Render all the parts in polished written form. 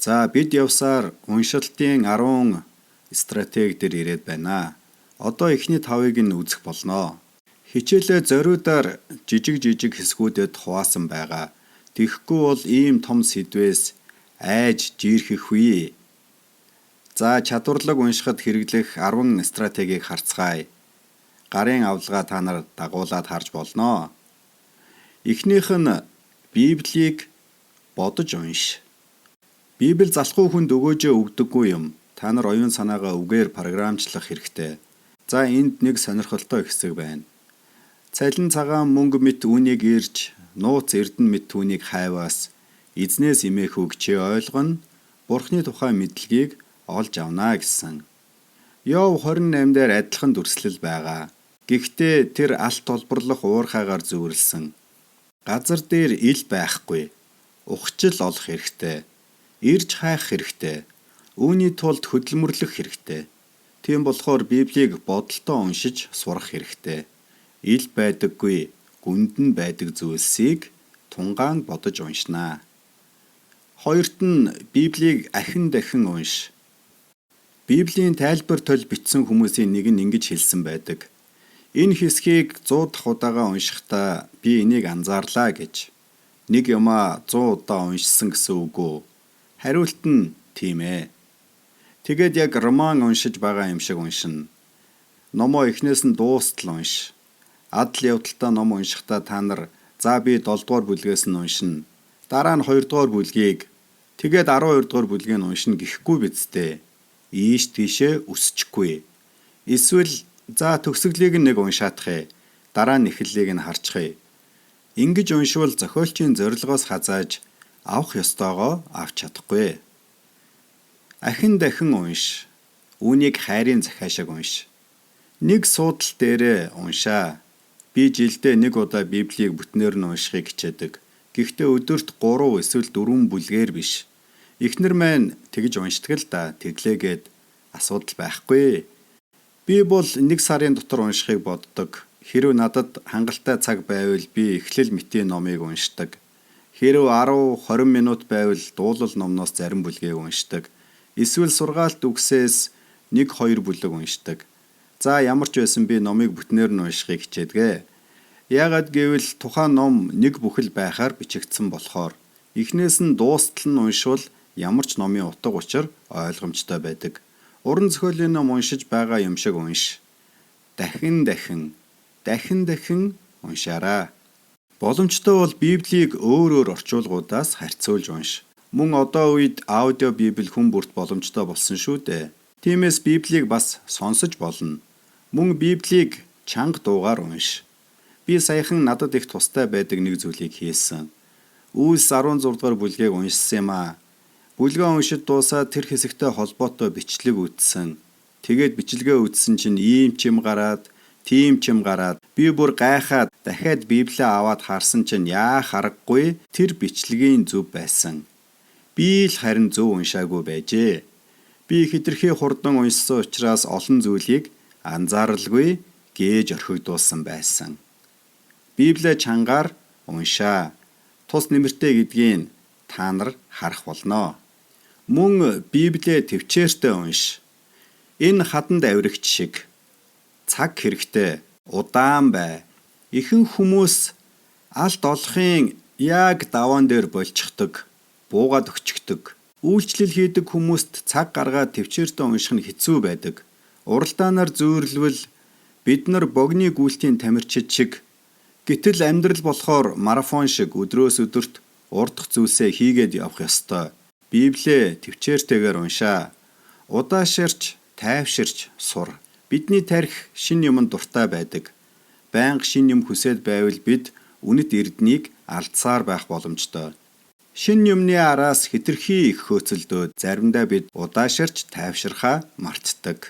За, бид явсаар уншилтын 10 стратеги дээр ирээд байна. Одоо эхний тавыг нь үзэх болно. Хичээлээ зориудаар жижиг жижиг хэсгүүдэд хуваасан байгаа. Тэгэхгүй бол ийм том сэдвээс айж жирэхгүй. За, чадварлаг уншихад хэрэглэх 10 стратегийг харцгаая. Гарын авлага та нар дагуулад харж болно. Эхнийх нь Библийг бодож унш. Библи залхуу хүнд өгөөжөө өгдөггүй юм. Та нар оюун санаагаа үгээр програмчлах хэрэгтэй. За, энд нэг сонирхолтой хэсэг байна. Цалин цагаан мөнгө мэт үүнийг ирж, нууц эрдэнэ мэт түүнийг хайваас эзнээс эмээх үг чи ойлгоно, Бурхны тухай мэдлэгийг олж авна гэсэн. Иов 28 дээр адилхан дүрслэл байгаа. Гэхдээ тэр алт олборлох уурхайгаар зүйрлэсэн. Газар дээр ил байхгүй. Ухаж л олох хэрэгтэй. Эрж хайх хэрэгтэй. Үүний тулд хөдөлмөрлөх хэрэгтэй. Тийм болохоор Библийг бодолтой уншиж сурах хэрэгтэй. Ил байдаггүй, гүнд нь байдаг зүйлсийг тунгаан бодож уншина аа. Хоёрт нь Библийг ахин дахин унш. Библийн тайлбар толь бичсэн хүмүүсийн нэг нь ингэж хэлсэн байдаг. Энэ хэсгийг 100 дахь удаага уншихдаа би энийг анзаарлаа гэж. Нэг юмаа 100 удаа уншсан гэсэн үг үү? Хариулт нь тийм ээ. Тэгээд яг роман уншиж байгаа юм шиг уншина. Номоо эхнээс нь дуустал унш. Адал явдалтай ном уншихдаа та нар за би 7 дугаар бүлгээс нь уншина. Дараа нь 2 дугаар бүлгийг, тэгээд 12 дугаар бүлгийг нь уншина гэхгүй биз дээ. Ийш тийшээ өсчихгүй. Эсвэл за төгсгөлийг нь нэг уншаадах. Дараа нь эхлэлийг нь харчихъя. Ингэж уншвал зохиолчийн зорилгоос хазааж авах ёстойгоо авч чадахгүй. Ахин дахин унш. Үүнийг хайрын захиа шиг унш. Нэг суудал дээрээ уншаа. Би жилдээ нэг удаа Библийг бүтнээр нь уншихыг хичээдэг. Гэхдээ өдөрт 3 эсвэл 4 бүлгээр биш. Эхнэр маань тэгж уншдаг л да. Тэглээгээд асуудал байхгүй. Би бол нэг сарын дотор уншихыг боддог. Хэрэв надад хангалттай цаг байвал би эхлэл мэтийн номыг уншдаг. Хэрэв 10 20 минут байвал дуулал номноос зарим бүлгийг уншдаг. Эсвэл сургаалт үгсээс 1 2 бүлэг уншдаг. За, ямар ч байсан би номыг бүтнээр нь уншихыг хичээдэг. Яагаад гэвэл тухайн ном нэг бүхэл байхаар бичигдсэн болохоор эхнээс нь дуустал нь уншвал ямар ч номын утга учир ойлгомжтой байдаг. Уран зохиолын ном уншиж байгаа юм шиг унш. Дахин дахин, дахин дахин уншаарай. Боломжтой бол Библийг өөр өөр орчуулгуудаас харьцуулж унш. Мөн одоо үед аудио Библи хүн бүрт боломжтой болсон шүү дээ. Тиймээс Библийг бас сонсож болно. Мөн Библийг чанга дуугаар унш. Би саяхан надад их тустай байдаг нэг зүйлийг хийсэн. Үйлс 16 дугаар бүлгийг уншсан юм аа. Бүлгээ уншиж дуусаад тэр хэсэгтэй холбоотой бичлэг үзсэн. Тэгээд бичлэгээ үзсэн чинь ийм ч юм гараад, тийм ч юм гараад би бүр гайхаад дахиад Библийг аваад харсан чинь яах аргагүй тэр бичлэгийн зөв байсан. Би л харин зөв уншаагүй байжээ. Би хэтэрхий хурдан уншсан учраас олон зүйлийг анзааралгүй гээж орхигдуулсан байсан. Библийг чангаар уншаа. Тус нэмэртэй гэдгийг та нар харах болно. Мөн Библийг тэвчээртэй унш. Энэ хаданд авирагч шиг цаг хэрэгтэй. Удаан бай. Ихэнх хүмүүс алт олохын яг даваан дээр больчихдог, буугаад өгчихдөг. Үйлчлэл хийдэг хүмүүст цаг гаргаад тэвчээртэй унших нь хэцүү байдаг. Уралдаанаар зүйрлвэл бид нар богны гүйлтийн тамирчид шиг, гэтэл амьдрал болохоор марафон шиг өдрөөс өдөрт урдах зүйлсээ хийгээд явах ёстой. Библийг тэвчээртэйгээр уншаа. Удааширч, тайвширч сур. Бидний тархи шинэ юманд дуртай байдаг. Байнга шинэ юм хүсээд байвал бид үнэт эрдэнийг алдсаар байх боломжтой. Шинэ юмны араас хэтэрхий их хөөцөлдөөд заримдаа бид удааширч тайвширхаа мартдаг.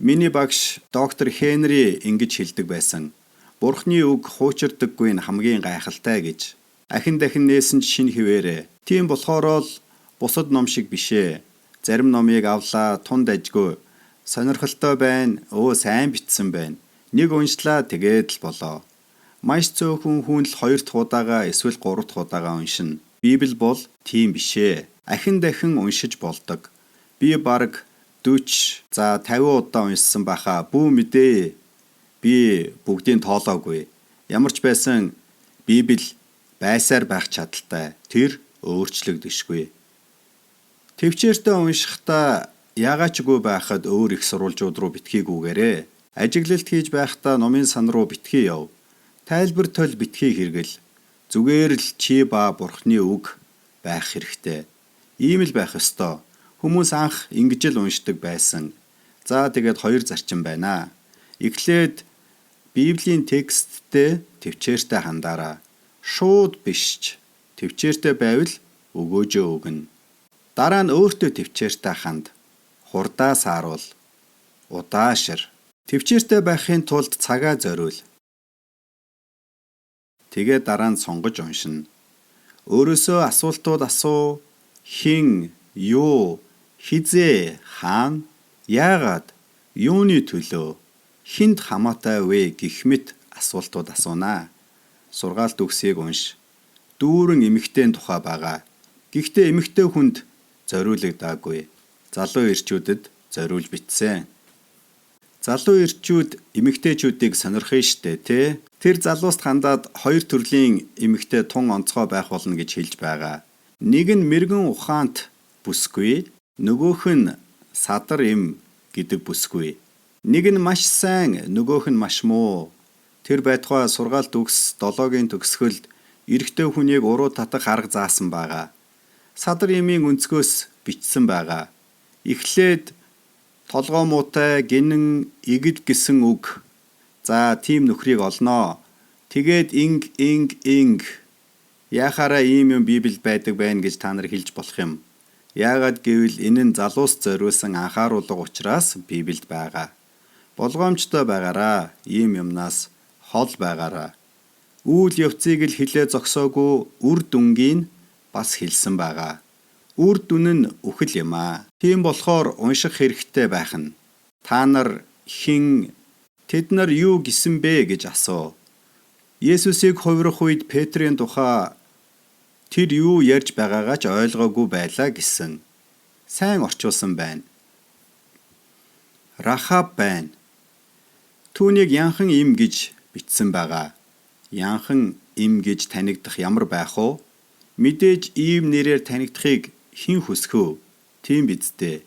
Миний багш доктор Хенри ингэж хэлдэг байсан. Бурхны үг хуучирдаггүй нь хамгийн гайхалтай гэж. Ахин дахин нээсэн ч шинэ хэвээрээ. Тийм болохоор л бусад ном шиг биш ээ. Зарим номыг авлаа, тунд ажгүй. Сонирхолтой байна. Өө, сайн бичсэн байна. Нэг уншлаа, тэгээд л болоо. Маш цөөхөн хүн л хоёр дахь удаага эсвэл гурав дахь удаага уншина. Библи бол тийм биш ээ. Ахин дахин уншиж болдог. Би бараг 40 за 50 удаа уншсан байхаа. Бүү мэдээ. Би бүгдийг тоолоогүй. Ямар ч байсан Библи байсаар байх чадалтай. Тэр өөрчлөгдөшгүй. Төвчээртэй уншихдаа яагаа ч үгүй байхад өөр их сурвалжууд руу битгий гүйгээрэй. Ажиглалт хийж байхдаа номын сан руу битгий яв. Тайлбар толь битгий хэрэгэл. Зүгээр л чи ба Бурхны үг байх хэрэгтэй. Ийм л байх ёстой. Хүмүүс анх ингэж л уншдаг байсан. За тэгээд хоёр зарчим байна. Эхлээд Библийн тексттэй төвчээртэй хандаарай. Шууд биш ч төвчээртэй байвал өгөөжөө өгнө. Дараа нь өөртөө төвчээртэй ханд. Хурдаа сааруул. Удаашир. Төвчээртэй байхын тулд цагаа зориул. Тэгээд дараа нь сонгож уншина. Өөрөөсөө асуултууд асуу. Хэн, юу, хэзээ, хаана, яагаад, юуны төлөө, хэнд хамаатай вэ гэх мэт асуултууд асуунаа. Сургаалт үгсийг унш. Дүүрэн эмэгтэйн тухай байгаа. Гэхдээ эмэгтэй хүнд зориулагдаагүй. Залуу эрчүүдэд зориулж бичсэн. Залуу эрчүүд эмэгтэйчүүдийг сонирхъя штэ, тэ? Тэр залууст хандаад хоёр төрлийн эмэгтэй тун онцгой байх болно гэж хэлж байгаа. Нэг нь мэргэн ухаант бүсгүй, нөгөөх нь садар эм гэдэг бүсгүй. Нэг нь маш сайн, нөгөөх нь маш муу. Тэр байтугай сургаалт үгс 7-гийн төгсгөлд эрэгтэй хүнийг уруу татах арга заасан байгаа. Садар эмийн өнцгөөс бичсэн байгаа. Эхлээд толгой муутай, гинэн, игэл гэсэн үг. За, тийм нөхрийг олноо. Тэгээд инг, инг, инг. Яахаараа ийм юм Библид байдаг байна гэж та нар хэлж болох юм. Яагаад гэвэл энэ нь залуус зориулсан анхааруулга учраас Библид байгаа. Болгоомжтой байгаараа, ийм юмнаас хол байгаараа. Үйл явцыг л хэлээ зогсоогүй үр дүнгийг бас хэлсэн байгаа. Үр дүн нь үхэл юм аа. Тийм болохоор унших хэрэгтэй байх нь. Та нар хэн, тэд нар юу гэсэн бэ гэж асуу. Есүсийг хувирах үед Петрийн тухай тэр юу ярьж байгаагаа ч ойлгоогүй байлаа гэсэн. Сайн орчуулсан байна. Рахаб байна. Түүнийг янхан эм гэж бичсэн байгаа. Янхан эм гэж танигдах ямар байх вэ? Мэдээж ийм нэрээр танигдахыг хэн хүсэх вэ? Тийм биз дээ.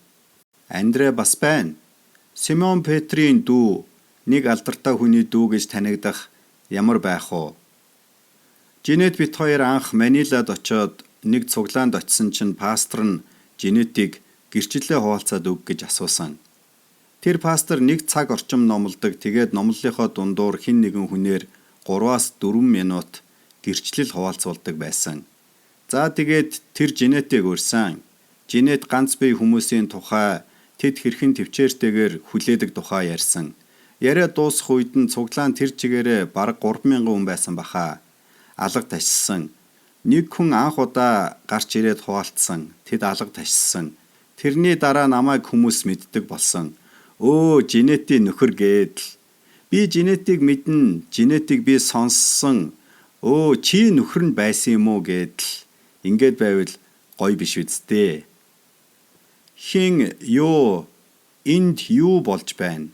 Андре бас байна. Симон Петрийн дүү, нэг алдартай хүний дүү гэж танигдах ямар байх вэ? Жинет бид хоёр анх Манилад очоод нэг цуглаанд очисон чинь пастор нь Жинетийг гэрчлэлээ хуваалцаад өг гэж асуусан. Тэр пастор нэг цаг орчим номлодог. Тэгээд номлолынхоо дундуур хэн нэгэн хүнээр 3-аас 4 минут гэрчлэл хуваалцуулдаг байсан. За тэгээд тэр Жинетийг урьсан. Жинет ганц бие хүмүүсийн тухай тэд хэрхэн төвчээртэйгээр хүлээдэг тухай ярьсан. Яриа дуусах үед нь цуглаан тэр чигээрээ бараг 3000 хүн байсан баха. Алга ташсан. Нэг хүн анх удаа гарч ирээд хуваалцсан. Тэд алга ташсан. Тэрний дараа намайг хүмүүс мэддэг болсон. Өө, Жинетийн нөхөр гэдэл. Би Жинетийг мэднэ. Жинетийг би сонссон. Өө, чи нөхөр нь байсан юм уу гэдэл. Ингээд байвал гоё биш биз дээ. Хэн, юу, энд юу болж байна?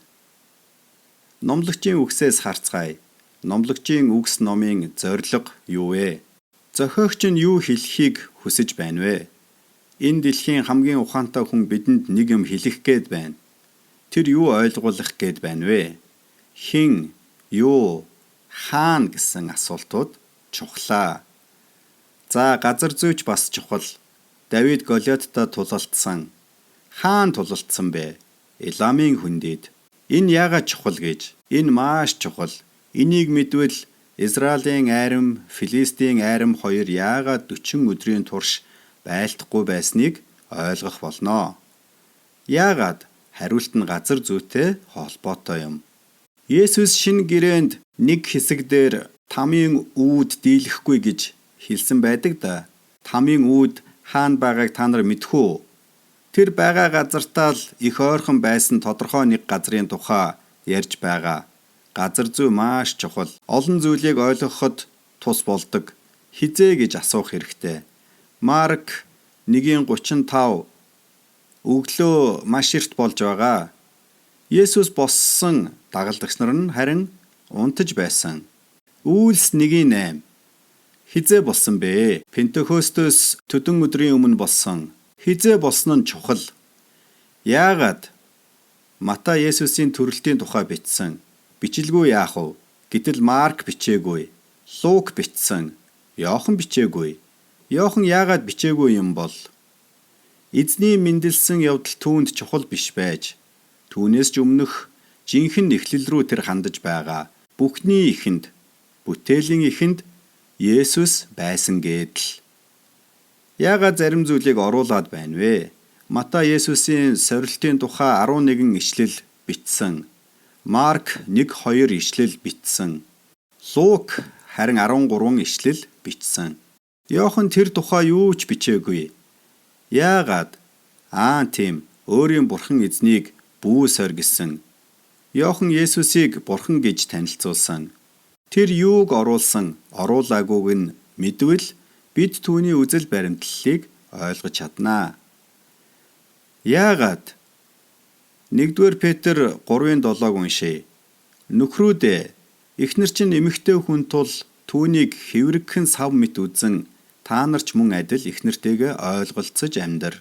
Номлогчийн үгсээс харцгаая. Номлогчийн үгс номын зорилго юу вэ? Зохиогч нь юу хэлэхийг хүсэж байна вэ? Энэ дэлхийн хамгийн ухаантай хүн бидэнд нэг юм хэлэх гээд байна. Тэр юу ойлгуулах гээд байна вэ? Хэн, юу, хаана гэсэн асуултууд чухлаа. За, газар зүйч бас чухал. Давид Голиаттай тулалдсан. Хаана тулалдсан бэ? Эламын хөндийд. Энэ яагаад чухал гэж? Энэ маш чухал. Энийг мэдвэл Израилийн айрам, Филистийн айрам хоёр яагаад 40 өдрийн турш байлдахгүй байсныг ойлгох болно. Яагаад? Хариулт нь газар зүйтэй холбоотой юм. Есүс шинэ гэрээнд нэг хэсэг дээр тамийн үүд дийлэхгүй гэж хэлсэн байдаг да. Тамийн үүд хаана байгааг та нар мэдэх үү? Тэр байгаа газартаа л их ойрхон байсан тодорхой нэг газрын тухай ярьж байгаа. Газар зүй маш чухал. Олон зүйлийг ойлгоход тус болдог. Хэзээ гэж асуух хэрэгтэй. Марк 1:35. Өглөө маш эрт болж байгаа. Есүс боссон, дагалдагч нар нь харин унтаж байсан. Үйлс 1:8. Хэзээ болсон бэ? Пентекостос төдөн өдрийн өмнө болсон. Хэзээ болсон нь чухал. Яагаад? Матай Есүсийн төрөлтийн тухай бичсэн. Бичлгүй яах вэ? Гэтэл Марк бичээгүй. Лук бичсэн. Иохан бичээгүй. Иохан яагаад бичээгүй юм бол? Эзний мэндэлсэн явдал түүнд чухал биш байж, түүнээс ч өмнөх жинхэнэ эхлэл рүү тэр хандаж байгаа. Бүхний эхэнд, бүтээлийн эхэнд Есүс байсан гэдэл. Яагаад зарим зүйлийг оруулаад байна вэ? Матай Есүсийн сорилтын тухай 11 ишлэл бичсэн. Марк 1-2 ишлэл бичсэн. Лук харин 13 ишлэл бичсэн. Иохан тэр тухай юу ч бичээгүй. Яагаад? Аа, тийм, өөрийн бурхан эзнийг бүү сорь гэсэн. Иохан Есүсийг бурхан гэж танилцуулсан. Тэр юуг оруулсан, оруулаагүйг нь мэдвэл бид түүний үзэл баримтлалыг ойлгож чаднаа. Яагаад? 1-р Петр 3:7-г уншъя. Нөхрүүд ээ, эхнэр чинь эмэгтэй хүн тул түүнийг хэврэгхэн сав мэт үзэн, та нар ч мөн адил эхнэртэйгээ ойлголцож амьдар.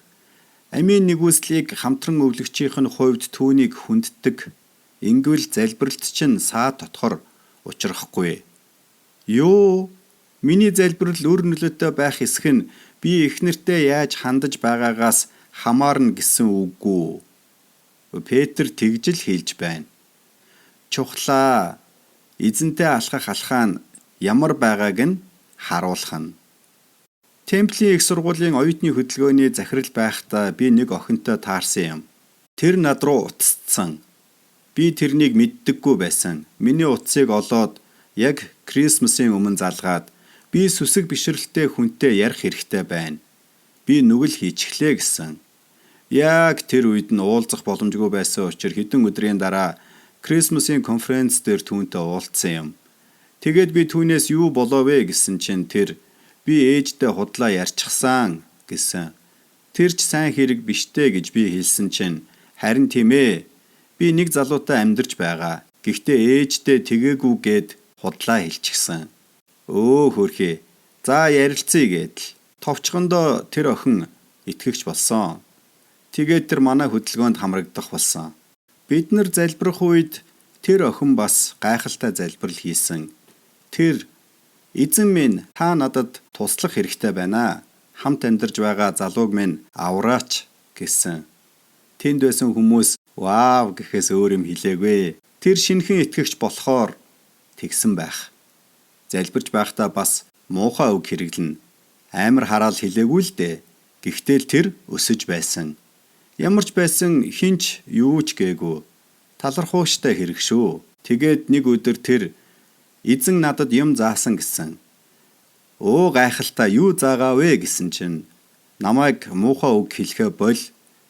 Амийн нигүүлслийг хамтран өвлөгчийнх нь хувьд түүнийг хүнддэг. Ингэвэл залбиралд чинь саа дотгор учрахгүй. Юу? Миний залбирал үр нөлөөтэй байх эсэх нь би эхнэртээ яаж хандаж байгаагаас хамаарна гэсэн үггүй. Петр тэгж л хэлж байна. Чухлаа. Эзэнтэй алхах алхаа нь ямар байгааг нь харуулах нь. Темплийн их сургуулийн оюутны хөдөлгөөний захирал байхдаа би нэг охинтой таарсан юм. Тэр над руу утасдсан. Би тэрнийг мэддэггүй байсан. Миний утсыг олоод яг Christmas-ын өмнө залгаад, би сүсэг бишрэлтэй хүнтэй ярих хэрэгтэй байна. Би нүгэл хийчихлээ гэсэн. Яг тэр үед нь уулзах боломжгүй байсан учраас хэдэн өдрийн дараа Christmas-ын конференц дээр түүнтэй уулзсан юм. Тэгээд би түүнээс юу болов вэ гэсэн чинь тэр би ээждээ худлаа ярьчихсан гэсэн. Тэр ч сайн хэрэг биш дээ гэж би хэлсэн чинь харин тийм ээ. Би нэг залуутай амьдарч байгаа. Гэхдээ ээждээ тэгээгүй гээд худлаа хэлчихсэн. Өө хөөрхий. За, ярилцъя гэдэл. Товчхондоо тэр охин итгэгч болсон. Тэгээд тэр манай хөдөлгөөнд хамрагдах болсон. Бид нар залбирах үед тэр охин бас гайхалтай залбирал хийсэн. Тэр "Эзэн минь, та надад туслах хэрэгтэй байна. Хамт амьдарч байгаа залууг минь авраач" гэсэн. Тэнд байсан хүмүүс "Вау" гэхээс өөр юм хэлээгүй. Тэр шинэхэн итгэгч болохоор тэгсэн байх. Залбирч байхдаа бас муухай үг хэрэглэнэ. Амар хараал хэлээгүй л дээ. Гэхдээ л тэр өсөж байсан. Ямар ч байсан хэн ч юу ч гээгүй. Талархууштай хэрэг шүү. Тэгээд нэг өдөр тэр эзэн надад юм заасан гэсэн. Өө, гайхалтай, юу заагаа вэ гэсэн чинь намайг муухай үг хэлэхээ боль,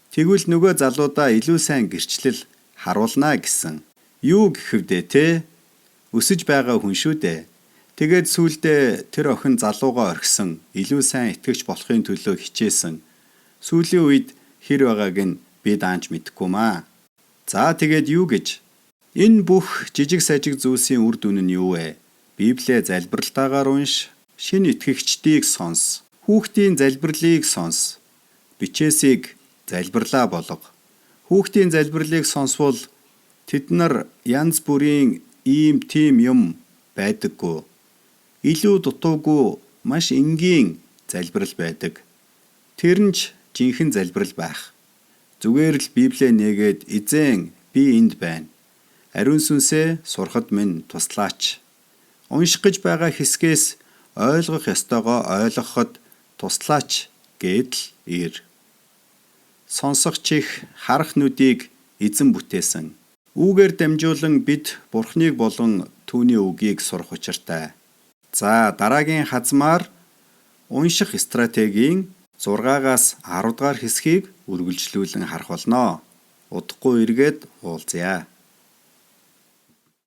тэгвэл нөгөө залуудаа илүү сайн гэрчлэл харуулнаа гэсэн. Юу гэхэв дээ те? Өсөж байгаа хүн шүү дээ. Тэгээд сүүлдээ тэр охин залуугаа орхисон, илүү сайн итгэгч болохын төлөө хичээсэн. Сүүлийн үед хэр байгааг нь би даанч мэдэхгүй маа. За, тэгээд юу гэж? Энэ бүх жижиг сажиг зүйлсийн үр дүн нь юу вэ? Библийг залбиралтаагаар унш, шинэ итгэгчдийг сонс, хүүхдийн залбирлыг сонс, бичээсийг залбирлаа болго. Хүүхдийн залбирлыг сонсвол тэд нар янз бүрийн ийм тийм юм байдаггүй. Илүү дутуугүй маш энгийн залбирал байдаг. Тэр нь ч жинхэнэ залбирал байх. Зүгээр л Библийг нээгээд, "Эзэн, би энд байна. Ариун сүнсээ сурахад минь туслаач. Унших гэж байгаа хэсгээс ойлгох ёстойгоо ойлгоход туслаач" гээд л ир. Сонсох чих, харах нүдийг эзэн бүтээсэн. Үүгээр дамжуулан бид Бурхныг болон түүний үгийг сурах учиртай. За, дараагийн хазмаар унших стратегийн 6-аас 10 дугаар хэсгийг үргэлжлүүлэн харах болно. Удахгүй эргээд уулзъя.